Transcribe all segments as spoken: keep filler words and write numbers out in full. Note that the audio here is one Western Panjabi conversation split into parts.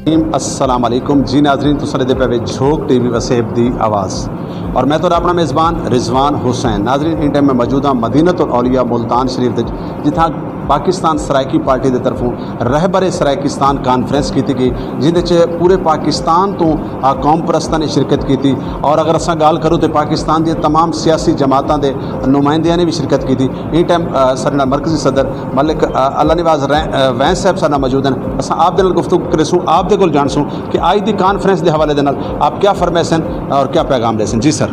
السلام علیکم جی ناظرین، تساں دے پے وچ جھوک ٹی وی وسیب دی آواز، اور میں تہاڈا اپنا میزبان رضوان حسین۔ ناظرین، ان ٹائم میں موجود ہاں مدینہ الاولیاء ملتان شریف دے وچ، جتھاں پاکستان سرائیکی پارٹی دے طرفوں رہبر سرائیکستان کانفرنس کیتی گئی، جس وچ پورے پاکستان تو آ، قوم پرستاں نے شرکت کیتی۔ اور اگر اساں گل کروں تے پاکستان دی تمام سیاسی جماعتاں دے نمائندیاں نے بھی شرکت کیتی۔ ان ٹائم آ، ساڈے نال مرکزی صدر ملک آ، اللہ نواز رین آ، وینس صاحب ساڈے نال موجود ہیں۔ اساں آپ دے نال گفتگو کرسوں، آپ دے کول جانسوں کہ آج دی کانفرنس دے حوالے دے نال آپ کیا فرمائے سن اور کیا پیغام دے سن۔ جی سر۔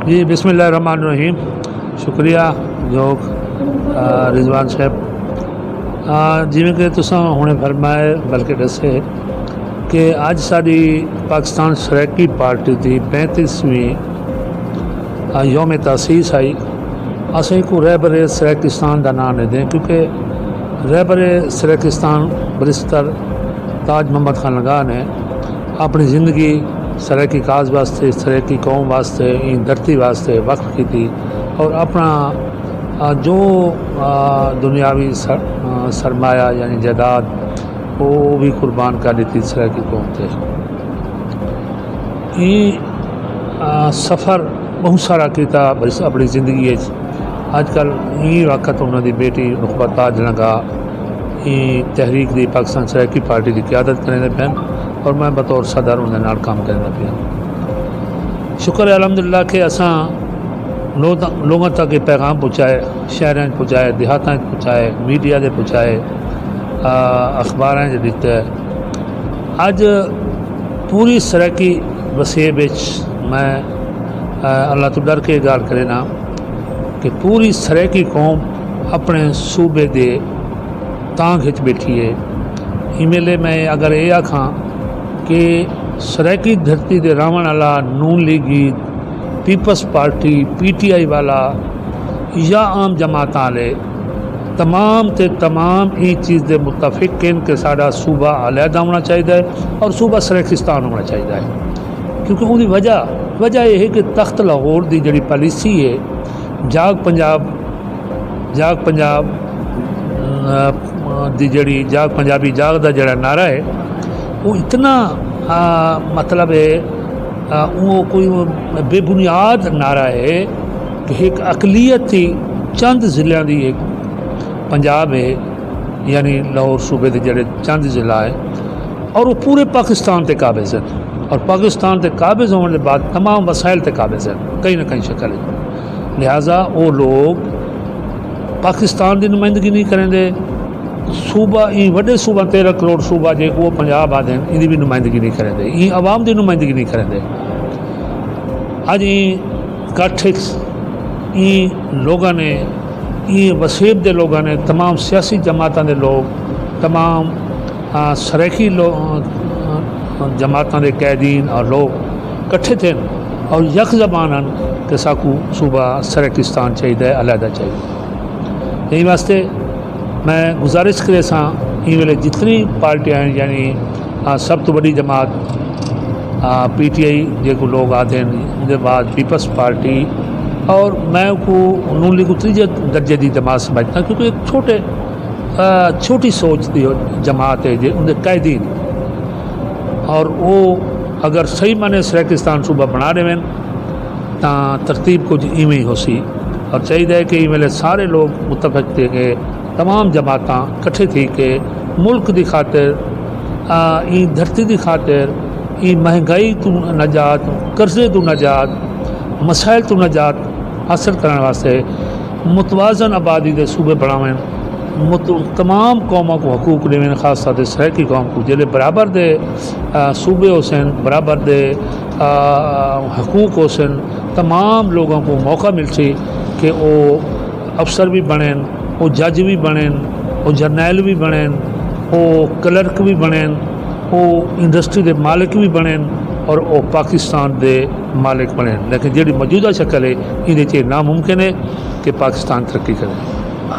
جی، بسم اللہ الرحمن الرحیم۔ شکریہ جوک، آ، رضوان صاحب۔ آ، جویں کہ تساں ہنے فرمائے بلکہ دسے کہ اج ساڈی پاکستان سرائیکی پارٹی دی پینتیسویں آ، یوم تاسیس آئی۔ اسیں کو رہبر سرائیکستان دا نام نہیں دیں، کیونکہ رہبر سرائیکستان برسٹر تاج محمد خان لگا نے اپنی زندگی سرائیکی کاز واسطے، سرائیکی قوم واسطے، این دھرتی واسطے وقف کی تھی، اور اپنا آ، جو آ، دنیاوی سر-، آ، سرمایہ یعنی جائیداد، وہ بھی قربان کر دیتی سرائیکی قوم تے۔ یہ آ، سفر بہت سارا کیتا بس اپنی زندگی وچ۔ اج کل یہ وقت انہاں دی بیٹی نخبہ تاج لنگا یہ تحریک دی پاکستان سرائیکی پارٹی دی قیادت کرنے پین، اور میں بطور صدر انہاں دے نال کام کرنا پیا۔ شکر ہے الحمدللہ کہ اساں لوگ-، لوگاں تک یہ پیغام پہنچائے، شہراں چ پہنچائے، دیہاتاں چ پہنچائے، میڈیا دے پہنچائے، آ، اخباراں چ دتے۔ اج پوری سرائیکی وسیب وچ میں، آ، اللہ تو ڈر کے گال کرے نا کہ پوری سرائیکی قوم اپنے صوبے دے تانگھ وچ بیٹھی ہے۔ ایویں لے میں اگر یہ آکھاں کہ سرائیکی دھرتی دے راون والا نون لیگی، Peoples Party, P T I والا یا عام جماعتاں والے تمام تے تمام اس چیز دے متفق ہیں کہ ساڈا صوبہ علیحدہ ہونا چاہیدا ہے اور صوبہ سرائیکستان ہونا چاہیدا ہے، کیونکہ اون دی وجہ، وجہ یہ ہے کہ تخت لاہور دی جڑی پالیسی ہے، جاگ پنجاب، جاگ پنجاب، آ، دی جڑی جاگ پنجابی جاگ دا جڑا نعرہ ہے، وہ اتنا، آ، مطلب ہے، آ، وہ کوئی بے بنیاد نعرہ ہے کہ ایک اقلیت تھی، چند ضلعوں دی ایک پنجاب ہے، یعنی لاہور صوبے دے جڑے چند ضلع ہے، اور وہ پورے پاکستان تے قابض ہیں، اور پاکستان تے قابض ہونے کے بعد تمام وسائل تے قابض ہیں کہیں نہ کہیں شکل وچ۔ لہذا وہ لوگ پاکستان دی نمائندگی نہیں کریں دے، صوبہ، این وڈے صوبہ، تیرہ کروڑ صوبہ جے کو پنجاب آ دین، ان دی بھی نمائندگی نہیں کریں دے، این عوام دی نمائندگی نہیں کریں دے۔ اج این کٹھ وچ این لوگاں نے، این وسیب دے لوگاں نے، تمام سیاسی جماعتاں دے لوگ، تمام، آ، سرائیکی لو-، آ، جماعتاں دے قائدین اور لوگ کٹھے تھے اور یک زبان ہن کہ ساکو صوبہ سرائیکستان چاہیدا ہے، علیحدہ چاہیدا ہے۔ یہی واسطے میں گزارش کرے ساں، این ویلے جتنی پارٹیاں ہیں، یعنی، آ، سب تو بڑی جماعت، آ، پی ٹی آئی، جے کو لوگ آتے ہیں، ان کے بعد پیپلز پارٹی، اور میں کو نون لیگ کو تیجے درجے دی جماعت سمجھتا ہوں، کیونکہ ایک چھوٹے، آ، چھوٹی سوچ دی جماعت ہے، جے ان کے قائدین، اور وہ اگر صحیح معنی سرائیکستان صوبہ بنا رہے ہیں، تاں ترتیب کچھ ایویں ہی ہو سی۔ اور چاہیے کہ ایویں سارے لوگ متفق تھے کہ تمام جماعتاں کٹھے تھی کہ ملک دی خاطر، آ، ای دھرتی دی خاطر، ای مہنگائی تو نجات، قرضے تو نجات، مسائل تو نجات حاصل کرنے واسطے متوازن آبادی دے صوبے بناون، مت-، تمام قوموں کو حقوق دیون، خاص طور تے سرائیکی قوم کو جڑے برابر دے، آ، صوبے ہو سن، برابر دے، آ، حقوق ہو سن، تمام لوگوں کو موقع مل سی کہ وہ افسر بھی بنن، وہ جج بھی بنن، وہ جرنیل بھی بنن، وہ کلرک بھی بنن، وہ انڈسٹری دے مالک بھی بنن اور وہ پاکستان دے مالک بنن۔ لیکن جڑی موجودہ شکل ہے، یہ ناممکن ہے کہ پاکستان ترقی کرے۔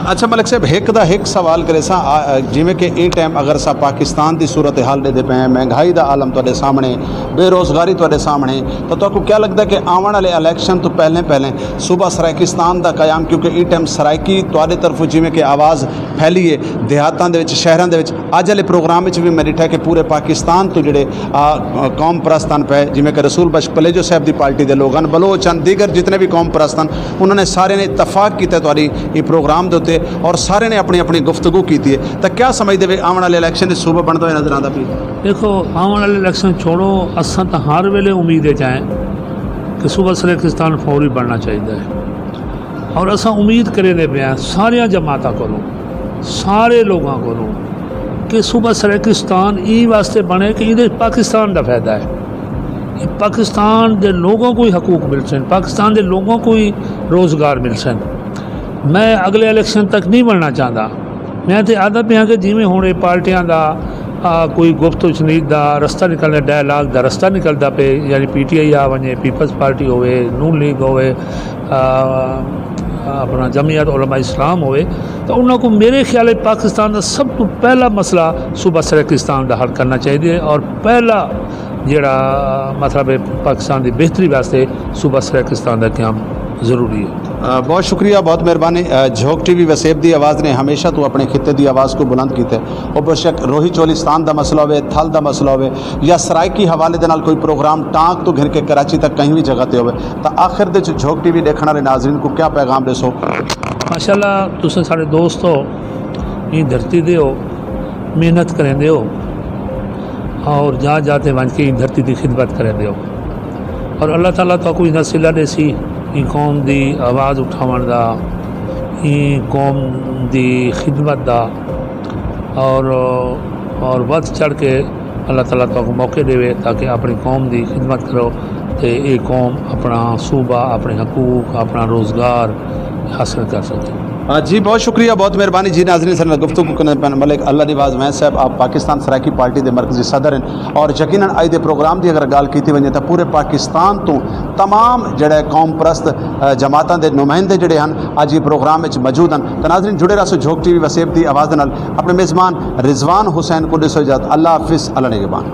اچھا ملک صاحب، ایک دا ایک سوال کرے سا، آ، آ، جویں کہ اے ٹائم اگر سا پاکستان دی صورتحال دے دے پے ہیں، مہنگائی دا عالم تہاڈے سامنے، بے روزگاری تہاڈے سامنے، تو تہاکوں کیا لگدا ہے کہ آون والے الیکشن تو پہلے پہلے صوبہ سرائیکستان دا قیام، کیونکہ اے ٹائم سرائیکی تہاڈے طرفوں جویں کہ آواز پھیلی ہے دیہاتاں دے وچ، شہراں دے وچ، اج والے پروگرام وچ بھی میں ڈٹھا کہ پورے پاکستان تو جڑے آ، قوم پرست ہن پے، جویں کہ رسول بخش پلیجو صاحب دی پارٹی دے لوگ ہن، بلوچ ہن، دیگر جتنے بھی قوم پرست ہن، انہوں نے سارے نے اتفاق کیتا تہاڈی اے پروگرام دے اُتے، اور سارے نے اپنی اپنی گفتگو کیتی ہے۔ تاں کیا سمجھدے وے آون والے الیکشن وچ صوبہ بندا ہویا نظر آندا پیا؟ دیکھو، آون والے الیکشن چھوڑو، اساں تاں ہر ویلے امید وچ آئے کہ صوبہ سرائیکستان فوری بننا چاہیدا ہے۔ اور اساں امید کرے دے پے ہاں ساریاں جماعتاں کولوں، سارے لوگاں کولوں کہ صوبہ سرائیکستان ای واسطے بنے کہ ادھر پاکستان دا فائدہ ہے، پاکستان دے لوگوں کو ہی حقوق مل سن، پاکستان دے لوگوں کو ہی روزگار مل سن۔ میں اگلے الیکشن تک نہیں بننا چاہتا۔ میں تے آدھا پیا کہ جیویں ہن اے پارٹیاں دا آ، کوئی گفت و شنید دا رستہ نکلنا، ڈائلاگ دا رستہ نکلدا پے، یعنی پی ٹی آئی آ ونجے، پیپلز پارٹی ہوئے، نون لیگ ہوئے، آ، اپنا جمعیت علماء اسلام ہوئے، تو انہاں کو میرے خیال ہے پاکستان دا سب تو پہلا مسئلہ صوبہ سرائیکستان دا حل کرنا چاہیے، اور پہلا جڑا مطلب ہے پاکستان دی بہتری واسطے صوبہ سرائیکستان دا قیام ضروری ہے۔ آ، بہت شکریہ، بہت مہربانی۔ آ، جھوک ٹی وی وسیب دی آواز نے ہمیشہ تو اپنے خطے دی آواز کو بلند کیتا ہے۔ او بے شک روہی چولستان دا مسئلہ ہوئے، تھل دا مسئلہ ہوئے، یا سرائیکی حوالے دے نال کوئی پروگرام ٹانک تو گھن کے کراچی تک کہیں بھی جگہ تے ہوئے، تاں آخر دے وچ جھوک ٹی وی دیکھن والے ناظرین کو کیا پیغام دے سو؟ ماشاءاللہ، تساں سارے دوست ہو، ایں دھرتی دے ہو، محنت کریں دے ہو، اور جا جا تے ونج کے ایں دھرتی دی خدمت کریں دے ہو۔ اور اللہ تعالیٰ تو کوئی نصیلہ دے سی، ایں قوم دی آواز اٹھاون دا، ایں قوم دی خدمت دا، اور اور ودھ چڑھ کے اللہ تعالیٰ تہاکوں موقع دے تاکہ اپنی قوم دی خدمت کرو، تے اے قوم اپنا صوبہ، اپنے حقوق، اپنا روزگار حاصل کر سکے۔ آ، جی، بہت شکریہ، بہت مہربانی جی۔ ناظرین، سر گفتگو کرنے پن ملک اللہ دی آواز میں صاحب، آپ پاکستان سرائیکی پارٹی دے مرکزی صدر ہیں، اور یقیناً اج دے پروگرام دی اگر گل کیتی ونجے تاں پورے پاکستان تو تمام جڑے قوم پرست، آ، جماعتاں دے نمائندے جڑے ہن، اج یہ پروگرام وچ موجود ہن۔ تے ناظرین، جڑے رہسو جھوک ٹی وی وسیب دی آواز دے نال۔ اپنے میزبان رضوان حسین کو دسو اجازت۔ اللہ حافظ، اللہ نگہبان۔